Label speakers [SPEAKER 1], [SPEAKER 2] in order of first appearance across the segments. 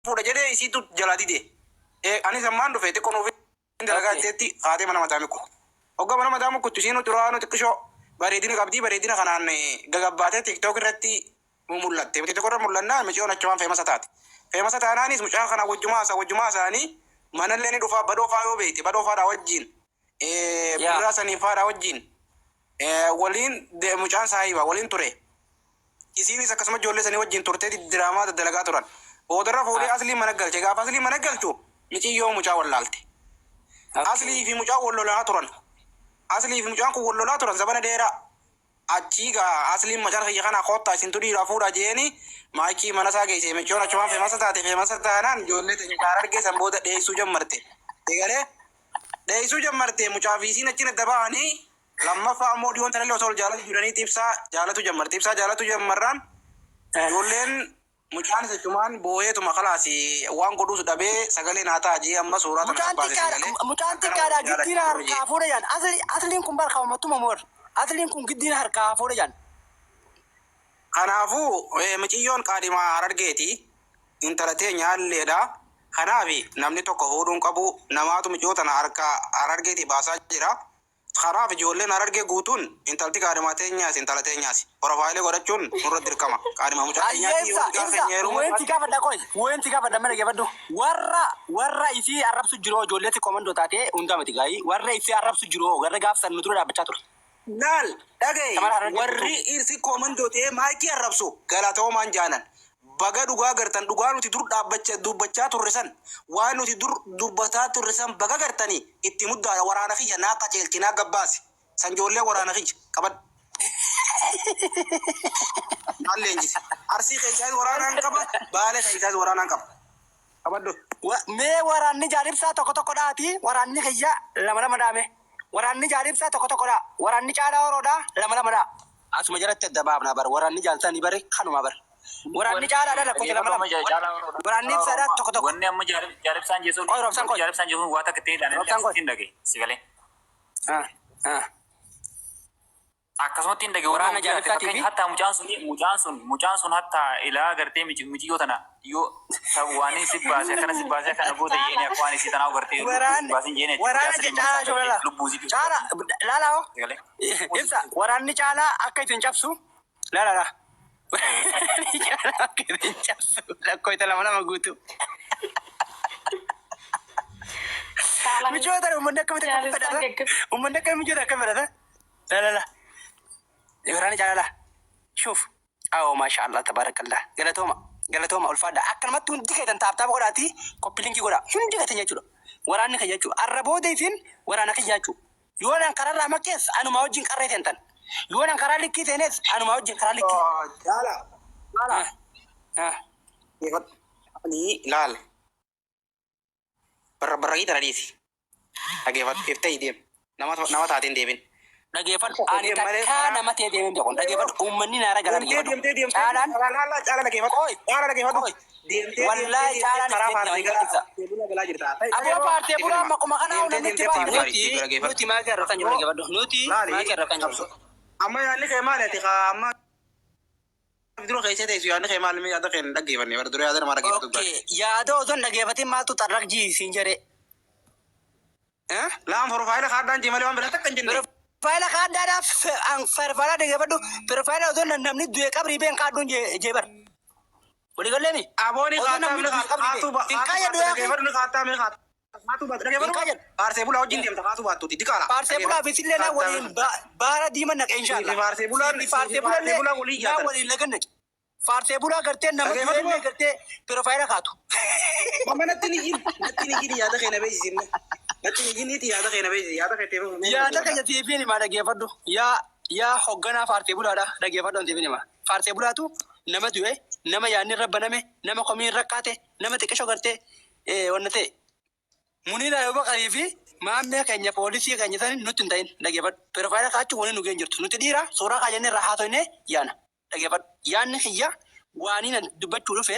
[SPEAKER 1] Fuudha jedhee isiitu jalaa dide. Anis ammaan dhufe xiqqoo nuuf hin dalagaa jetteetti kaatee mana madaamii kuttu. Hoggaa mana madaamii kuttu isiinuu xuraa'aa xiqqishoo bareedina qabdii bareedina kanaan gagabbaatee TikTok irratti mul'atte. TikTok irra mul'annaan miciyoon achumaan feemasa taate. Feemasa taanaanis mucaa kana wajjumaa haasa wajjumaa haasa'anii manallee ni dhufaa badhoo faa yoo beekte badhoo faadhaa wajjiin birraa sanii faadhaa wajjiin waliin mucaan saahiba waliin ture. Isiinis akkasuma ijoollee sanii wajjin turtee diraamaa daddalagaa turan. Boodarra fuudhee Aslii mana galche. Gaafa Aslii mana galchu miciyyoo mucaa wallaalte. Aslii fi mucaan wal lolaa turan. Aslii fi mucaan kun wal lolaa turan zabana dheeraa. Achii gaa Asliin macaan kiyya kana koottaa isintu dhiiraa fuudhaa jeeni maayikii mana isaa geesse. Miciyyoon achumaan feemasa taate. Feemasa taanaan ijoollee teenya Harargee san booda dheessuu jammarte. Eegalee dheessuu jammarte mucaa fi isiin achiin adda ba'anii Lammaffaa ammoo dhiyoon tanallee osoo wal jaalatu jiraniiti Ibsaa jaalatu jammarte. Ibsaa jaalatu jammarraan ijoolleen mucaanis achumaan booyeetuma kalaasi waan godhuus dhabee sagalee naa ta'a jee amma suuraa tana
[SPEAKER 2] Mucaan
[SPEAKER 1] gad baase si
[SPEAKER 2] xiqqaadha
[SPEAKER 1] galee
[SPEAKER 2] mucaan
[SPEAKER 1] akkana
[SPEAKER 2] xiqqaadha
[SPEAKER 1] wal
[SPEAKER 2] giddiin
[SPEAKER 1] jaalachaa turre
[SPEAKER 2] harkaa
[SPEAKER 1] jee.
[SPEAKER 2] fuudha jaan asli asliin kun bar kabamatuma moor asliin kun giddiin harkaa fuudha jaan.
[SPEAKER 1] Kanaafuu miciyyoon qaadhima Harargeeti. Intala teenya halleedha. Kanaafi namni tokko fuudhuu hin qabu. Namaatu miciyoo tana harka Harargeetii baasaa jira. Kanaaf ijoolleen Harargee guutuun intalti kaadhimaa teenyaasi intala teenyaasi. Porofaayilii godhachuun nurra dirqama. Kaadhima mucaa
[SPEAKER 2] Ayyee
[SPEAKER 1] keenyaati yoo
[SPEAKER 2] ibsa
[SPEAKER 1] mucaan
[SPEAKER 2] ibsa
[SPEAKER 1] keenya heerumuu
[SPEAKER 2] wanti
[SPEAKER 1] baate.
[SPEAKER 2] gaafadha qoy wanti gaafadha mana gaafadhu warra warra isii arrabsu jiru ijoolleetti komandoo taatee hundaa miti gaayii warra isii arrabsu jiru warra gaafsan nu dura dhaabbachaa ture.
[SPEAKER 1] Laal dhaga'i
[SPEAKER 2] Shamara Harargee
[SPEAKER 1] warri
[SPEAKER 2] guutuu.
[SPEAKER 1] irsi koomandoo ta'ee maayikii arrabsu galatoomaan jaanan. Baga dhugaa gartan dhugaa nuti dur dhaabbacha dubbachaa turre san waan nuti dur dubbataa turre san baga gartanii itti muddaadha waraana kiyya naa qaceelchi naa gabbaasi san joollee waraana kiyya qabadhu. Naan leenjisi. Arsii keessaas waraanaan qaba Baale keessaas waraanaan qaba. Qabadhu.
[SPEAKER 2] Mee waraanni Jaal Ibsaa tokko tokko dha'aati waraanni kiyya lama lama dha'a mee. Waraanni Jaal Ibsaa tokko tokko dha'a. Waraanni Caalaa Horoodhaa lama lama dha'a. Asuma jalatti adda baafna bar waraanni Jaal sanii bare kanuma bar. Waraanni Caalaadha lakkoofsa lama lama. Waraanni Ibsaadha tokko tokko.
[SPEAKER 3] Wanni amma Jaal Ibsaan jechuun
[SPEAKER 2] Qoy Roobsaan
[SPEAKER 3] wanni
[SPEAKER 2] qoy.
[SPEAKER 3] Jaal Ibsaan jechuun waa takka ittiin ilaalan
[SPEAKER 2] Roobsaan qoy.
[SPEAKER 3] ittiin dhagaye si galee.
[SPEAKER 2] Ah ah.
[SPEAKER 3] Akkasumatti hin dhagaye
[SPEAKER 2] Waraana
[SPEAKER 3] wanni jiraate
[SPEAKER 2] Jaal Ibsaatii
[SPEAKER 3] fakkeenya
[SPEAKER 2] fi
[SPEAKER 3] hattaa mucaan sun mucaan sun mucaan sun hattaa ilaa gartee miciyyoo tana yoo ta waan si baase akkana si baase akkana goota jeeni akka waan isii tanaa gartee lubbuu si
[SPEAKER 2] Waraanni
[SPEAKER 3] baasin jeeni achi mucaa
[SPEAKER 2] waraana
[SPEAKER 3] sanii
[SPEAKER 2] caalaa
[SPEAKER 3] masaa gartee
[SPEAKER 2] shoolala.
[SPEAKER 3] lubbuu isiitu
[SPEAKER 2] Caala laalaa hoo.
[SPEAKER 3] sagalee.
[SPEAKER 2] Ibsa waraanni caalaa akka isin cabsu laalaa laa. Waraanni caalaa akka isin cabsu lakkoofsa lama lama guutuu.
[SPEAKER 4] Caalaan
[SPEAKER 2] Michoota uummanni akkamitti akka
[SPEAKER 4] jaalessaan
[SPEAKER 2] fedhata?
[SPEAKER 4] gaggabsa.
[SPEAKER 2] Uummanni akkamitti michoota akka fedhata? Laalaa laa. Waraanni caalaa laa. Shuuf. Awoo maasha Allah tabaarakallah galatooma galatooma ulfaadha akkanumatti hundi keessan taap taap godhaati koppi linkii godhaa hundi keessan jechuudha waraanni kiyya jechuudha arra booda isin waraana kiyya jechuudha yoo nan kararraa maqees anumaa wajjin qarree seentan yoo nan karaa likkii seenes anumaa wajjin karaa likkii.
[SPEAKER 1] Caala. Caala.
[SPEAKER 2] Ah, ah.
[SPEAKER 1] Ani laal. Barra barra tana dhiisi. Dhageeffadhu. Iftee deem. Nama nama taateen deebin.
[SPEAKER 2] Dhageeffadhu ani
[SPEAKER 1] Deem malee
[SPEAKER 2] takkaa
[SPEAKER 1] karaa
[SPEAKER 2] nama ta'ee deemee hin beeku dhageeffadhu uummanni naara gara
[SPEAKER 1] deemtee
[SPEAKER 2] dhageeffadhu
[SPEAKER 1] deemtee deemtee
[SPEAKER 2] caalaan
[SPEAKER 1] karaa laallaa caala dhageeffadhu.
[SPEAKER 2] qoy
[SPEAKER 1] Caala dhageeffadhu.
[SPEAKER 2] qoy
[SPEAKER 1] Deemtee deemtee
[SPEAKER 2] wallaahi
[SPEAKER 1] deemtee
[SPEAKER 2] caalaan
[SPEAKER 1] karaa
[SPEAKER 2] iftee
[SPEAKER 1] faarsee
[SPEAKER 2] deema
[SPEAKER 1] galaa
[SPEAKER 2] ibsa
[SPEAKER 1] faarsee bulaa galaa jirta.
[SPEAKER 2] Aboo faarsee
[SPEAKER 1] Isin
[SPEAKER 2] bulaa
[SPEAKER 1] hima.
[SPEAKER 2] maquma kanaa
[SPEAKER 1] Deemtee
[SPEAKER 2] namni itti
[SPEAKER 1] deemtee
[SPEAKER 2] baafne
[SPEAKER 1] faarsee
[SPEAKER 2] nuti
[SPEAKER 1] bulaa dhageeffadhu.
[SPEAKER 2] nuti maakii arrabsan jiru
[SPEAKER 1] Yoo
[SPEAKER 2] dhageeffadhu nuti
[SPEAKER 1] laali
[SPEAKER 2] maakii arrabsan jiru.
[SPEAKER 1] qabso. Amma yaadni kee maali ati kaa amma dura keessa teessu yaadni kee maali mee yaada kee hin dhaggeeffanne bara dura yaada namaa dhaggeeffatu
[SPEAKER 2] Okay
[SPEAKER 1] gaarii.
[SPEAKER 2] yaada osoo hin dhageeffatin maaltu xarraq jii siin jedhe.
[SPEAKER 1] Eh? Laan forfaayila kaadhaan jee malee waan biraa takka hin jenne.
[SPEAKER 2] Pirofayila kaadhaadhaaf an farfaraa dhageeffadhu pirofayila osoo namni du'e qabrii been kaadhuun jee bar. Walii galleemi?
[SPEAKER 1] Abooni
[SPEAKER 2] Osoo
[SPEAKER 1] kaattaa
[SPEAKER 2] namni
[SPEAKER 1] mi
[SPEAKER 2] du'e qabrii
[SPEAKER 1] kaatuu
[SPEAKER 2] bee. Hin
[SPEAKER 1] kaatuu
[SPEAKER 2] kaayyadhu
[SPEAKER 1] baattu
[SPEAKER 2] yaa akhi.
[SPEAKER 1] dhageeffadhu ni kaattaa mi kaattaa kaatuu baattu
[SPEAKER 2] Hin
[SPEAKER 1] dhageeffadhu
[SPEAKER 2] kaayyadhu.
[SPEAKER 1] faarsee bulaa wajjin deemta kaatuu baattuuti diqaala
[SPEAKER 2] Faarsee bulaa
[SPEAKER 1] dhageeffadhu
[SPEAKER 2] fi sillee naa
[SPEAKER 1] kaattaa
[SPEAKER 2] waliin
[SPEAKER 1] mi
[SPEAKER 2] baara diima naqe
[SPEAKER 1] siifi
[SPEAKER 2] inshallah.
[SPEAKER 1] faarsee bulaan
[SPEAKER 2] Siifi
[SPEAKER 1] siifi
[SPEAKER 2] faarsee
[SPEAKER 1] faarsee
[SPEAKER 2] bulallee
[SPEAKER 1] bulaa walii
[SPEAKER 2] naa
[SPEAKER 1] jaatan
[SPEAKER 2] waliin lagan naqe. Faarsee bulaa gartee nama
[SPEAKER 1] dhageeffadhu
[SPEAKER 2] du'ellee
[SPEAKER 1] moo
[SPEAKER 2] gartee pirofayila kaatu.
[SPEAKER 1] Mama natti ni jin natti ni jin yaada kee na beeksisi natti ni jiniiti yaada kee na beeksisi yaada kee teefa mee
[SPEAKER 2] Yaada
[SPEAKER 1] dhaggeeffadha.
[SPEAKER 2] kiyya siifin himaa dhageeffadhu. Yaa yaa hogganaa faarsee bulaadha dhageeffadhu an siifin hima. Faarsee bulaatu nama du'e, nama yaadni irra baname, nama komiin rakkaate, nama xiqqisho gartee wanna ta'e. Muniir Abubakar fi Maammee keenya poolisii keenya sani nutti hin ta'in dhageeffadhu. Pirofayila kaachuu wani nu geenye jirtu. Nuti dhiira suuraa kaayyanne irraa haasoyne yaana. Dhageeffadhu. Yaanni kiyya waaniin ani dubbachuu dhufe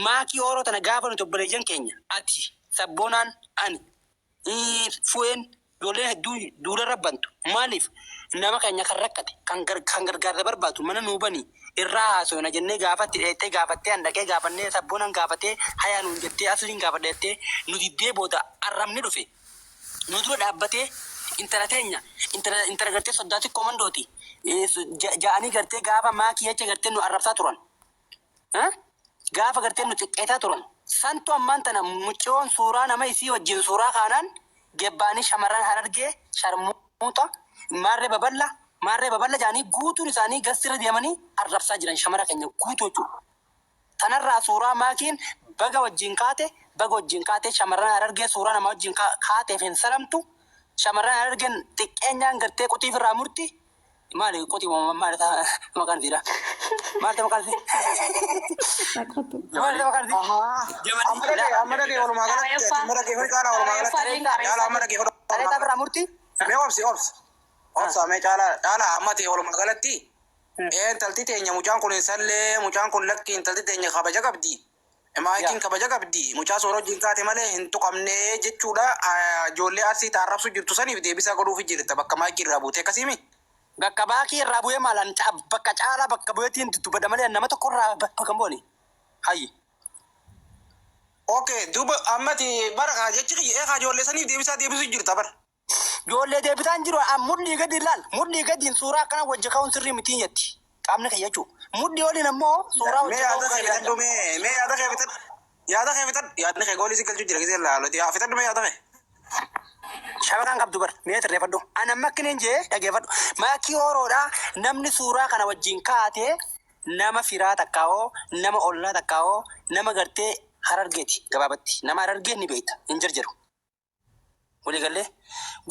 [SPEAKER 2] maakii ooroo tana gaafa nuti obboleeyyan keenya ati sabboonaan ani fu'een ijoolleen hedduu duularra bantu maaliif nama keenya kan rakkate kan gargaarsa barbaadu mana nuu bani Irraa haasofna jennee gaafatti dheettee gaafattee an dhaqee gaafannee sabboonan gaafatee hayaa nuun jettee asliin gaafadha jettee nu diddee booda arrabni dhufe. Nu dura dhaabbatee intala teenya intala intala gartee soddaa xiqqoo mandooti ja'anii gartee gaafa maakii jecha gartee nu arrabsaa turan. Gaafa gartee nu xiqqeetaa turan. Santu ammaan tana mucciyoon suuraa nama isii wajjin suuraa kaanaan gebbaanii shamarran Harargee sharmuuxa maarree baballa maarree baballa jedhanii guutuun isaanii gassirra deemanii arrabsaa jiran shamara keenya guutuu jechuudha. Tanarraa suuraa maakiin baga wajjin kaate, baga wajjin kaate, shamarran Harargee suuraa namaa wajjin kaateef hin salamtu, shamarran Harargeen xiqqeenyaan gartee quxiif irraa murti, maali quxii moo maali ta'a maqaan isiidha? Maali ta'a maqaan isii?
[SPEAKER 4] Dhaqatu.
[SPEAKER 2] Maali ta'a maqaan isii?
[SPEAKER 1] Ahaa. Amma dhagee amma dhagee walumaa galatti amma dhagee ho'i caalaa walumaa galatti caalaa amma dhagee ho'i
[SPEAKER 2] Areetaa irraa murti?
[SPEAKER 1] Mee obsi obsi. Obsa mee caalaa caalaa amma ta'e walumaa galatti. Ee intalti teenya mucaan kun hin sallee, mucaan kun lakki intalti teenya kabaja qabdi. Maakiin kabaja qabdi. Mucaa soora wajjin kaate malee hin tuqamne jechuudha. Ijoollee Arsii taarrabsu jirtu saniif deebisaa godhuufi jirta bakka maakii irraa buute akkasiimi.
[SPEAKER 2] Bakka baakii irraa bu'ee maalaan bakka caalaa bakka bu'eetiin dubbadha malee nama tokko irraa bakka hin bu'ani. Hayyi.
[SPEAKER 1] Okay, duuba ammati bara kaa jechi kiyya ee kaa ijoollee saniif deebisaa deebisu jirta bara.
[SPEAKER 2] Ijoollee deebitaan jiru an mudhii gadi ilaal. Mudhii gadiin suuraa akkana wajji ka'uun sirrii mitiin jetti. Qaamni kiyya jechuudha. Mudhii oliin ammoo suuraa
[SPEAKER 1] Mee
[SPEAKER 2] wajji
[SPEAKER 1] yaada
[SPEAKER 2] ka'uun
[SPEAKER 1] kee fixadhu mee mee yaada kee fixadhu yaada kee fixadhu yaadni kee goolii si galchuu jira gisee laaluti yaa fixadhu mee yaada kee.
[SPEAKER 2] Shabakaan qabdu bar mee sirreeffadhu. An amma akkiniin jee dhageeffadhu. Maakii horoodha namni suuraa kana wajjin kaate nama firaa takkaa'oo nama ollaa takkaa'oo nama gartee Harargeeti gabaabatti. Nama Harargee ni beekta hin jarjaru. Walii gallee.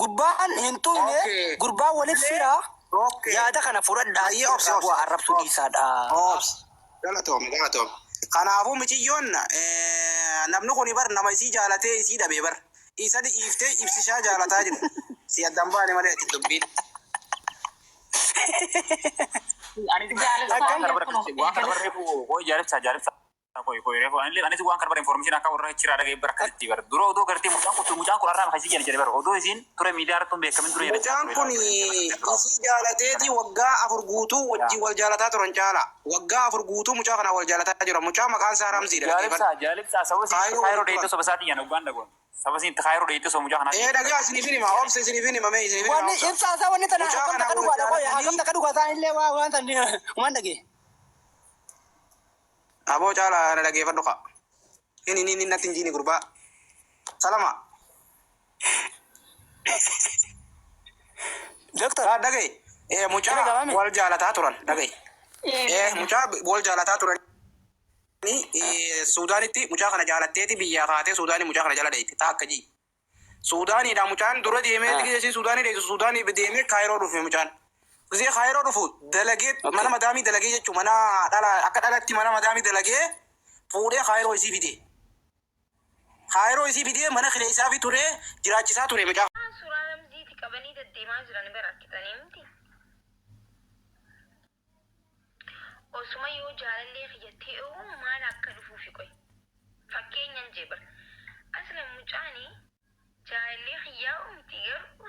[SPEAKER 2] Gurbaan hin tuqne
[SPEAKER 1] Okay.
[SPEAKER 2] gurbaan waliif fira
[SPEAKER 1] Okay.
[SPEAKER 2] yaada kana fudhadhaa
[SPEAKER 1] Ayyee obsi
[SPEAKER 2] irraa
[SPEAKER 1] obsi.
[SPEAKER 2] bu'aa arrabsuu dhiisaadha.
[SPEAKER 1] Obsi. Galatoomi galatoomi. Kanaafuu miciyyoon namni kuni bar nama isii jaalatee isii dhabee bar. Isa dhiiftee ibsishaa jaalataa jira. Si addan baane malee ati dubbiin.
[SPEAKER 3] Anis waan kana bara waan kana bara reefu koo jaalibsaa jaalibsaa. Qoy qoy reefu anillee anis waan kana bara information akka warra chiraa dhaga'e bara akkasitti bara dura odoo gartee mucaan kun har'aa akkasii jedhe jedhe bara odoo isiin ture miidiyaa irratti hin beekamin ture jedhe.
[SPEAKER 1] Mucaan kun isii jaalateeti waggaa 4 guutuu wajjin wal jaalataa turan caala. Waggaa 4 guutuu mucaa kana wal jaalataa jira. Mucaa maqaan isaa Ramziidha dhaggeeffadhu.
[SPEAKER 3] Jaalibsaa jaalibsaa saba isiin
[SPEAKER 1] Kaayiroo
[SPEAKER 3] kaayiroo
[SPEAKER 1] waliin
[SPEAKER 3] dheeyte
[SPEAKER 1] turan.
[SPEAKER 3] soba isaatiin yana ugaan dhagoon. Saba isiin kaayiroo dheeyte soba mucaa kanaa.
[SPEAKER 1] Ee dhagaa isiniif hin hima obsa isiniif hin hima mee isiniif hin hima
[SPEAKER 2] Wanni
[SPEAKER 1] obsa.
[SPEAKER 2] ibsaa isaa wanni tana
[SPEAKER 1] Mucaa
[SPEAKER 2] hagam
[SPEAKER 1] kana
[SPEAKER 2] takka
[SPEAKER 1] wal
[SPEAKER 2] dhugaadha qoy hagam
[SPEAKER 1] jaalatanii
[SPEAKER 2] takka dhugaa isaa illee waa waan san waan dhagee.
[SPEAKER 1] Aboo caala na dhageeffadhu kaa. Hin hin hin natti hin jiini gurbaa. Salama.
[SPEAKER 2] Doktor.
[SPEAKER 1] Kaa dhaga'i. Ee
[SPEAKER 2] Ina
[SPEAKER 1] mucaa
[SPEAKER 2] gabaame.
[SPEAKER 1] wal jaalataa turan dhaga'i. Ee mucaa wal jaalataa turan. Suudaanitti mucaa kana jaalatteeti biyyaa kaatee Suudaanii mucaa kana jala dheeyte taa akka jii. Suudaaniidha mucaan dura deemee gisee ishii Suudaanii dheeysu Suudaanii deemee Kaayiroo dhufe mucaan. Gisee Kaayiroo dhufu dalagee mana madaamii dalagee jechuun mana dhala akka dhalatti mana madaamii dalagee fuudhee Kaayiroo isii fide. Kaayiroo isii fidee mana kireessaa fi ture jiraachisaa ture mucaa.
[SPEAKER 5] Waan suuraa ramziiti qabanii deddeemaa jiran bar arkitanii miti. Osuma yoo jaalallee kiyya te'uu maal akka dhufuufi qoy. Fakkeenyan jee bar. Aslan mucaani jaalallee kiyyaa'u miti garuu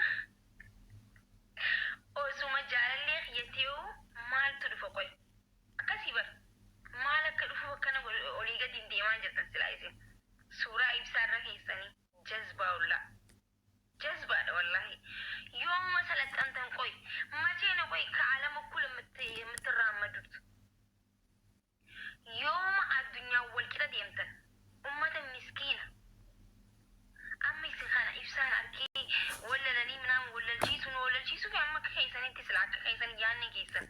[SPEAKER 5] osuma jaalallee kiyya te'uu maaltu dhufa qoy. Akkasii bar. Maal akka dhufuuf akkana olii gadi hin deemaa jirtan silaa isin. Suuraa ibsaa irra keessanii jazbaa ollaa. Jazbaadha wallahi. Yoomuma salaxxantan qoy. Machee no qoy ka'alama kul yemtirraammadut. Yooma addunyaan wal qixa deemtan. Ummata miskiina. Amma isin kana ibsaan arkee wallalanii minaamin wallalchiisu nu wallalchiisuufi amma akka keessanitti sila akka keessan yaanni keessan.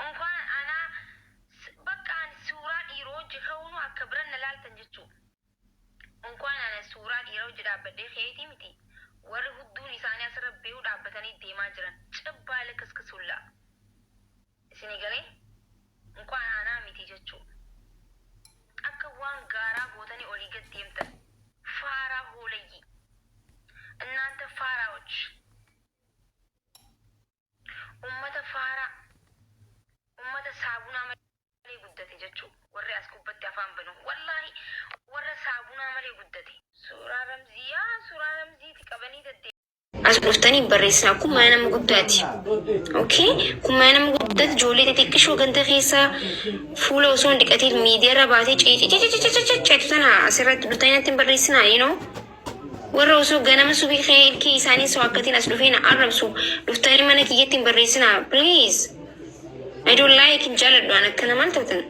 [SPEAKER 5] Unkwaan anaa bakka ani suuraa dhiiroo hojii ka'uunu akka biran na laaltan jechuu. Unkwaan ana suuraa dhiira hojii dhaabbadhee keetii miti warri hudduun isaanii asirra beehu dhaabbatanii deemaa jiran cibbaa likiskisullaa. Isinii galee unkwaan anaa miti jechuu. Akka waan gaaraa gootanii olii gad deemtan. Faaraa hoolayyii. Innaanta faaraawach. Ummata faaraa, ummata saabunaa malee guddate jechuu warri as gubbatti afaan banu wallaahi warra saabunaa malee guddate. Suuraa ramzii yaa suuraa ramziiti qabanii deddeebi'u.
[SPEAKER 6] As dhuftanii hin barreessinaa kun mana nama guddaati.
[SPEAKER 5] Okay? Kun mana nama guddatu ijoollee xixiqqishoo ganda keessa fuula osoo hin dhiqatiin miidiyaa irra baatee ciiciciiciciiciciitu tana asirratti dhuftanii natti hin barreessinaa. Warra osoo ganama subii ka'ee ilkee isaanii so'akkatiin as dhufee na arrabsu dhuftanii mana kiyyatti hin barreessinaa. Please. I don't like, hin jaaladhu an akkana maal taatan.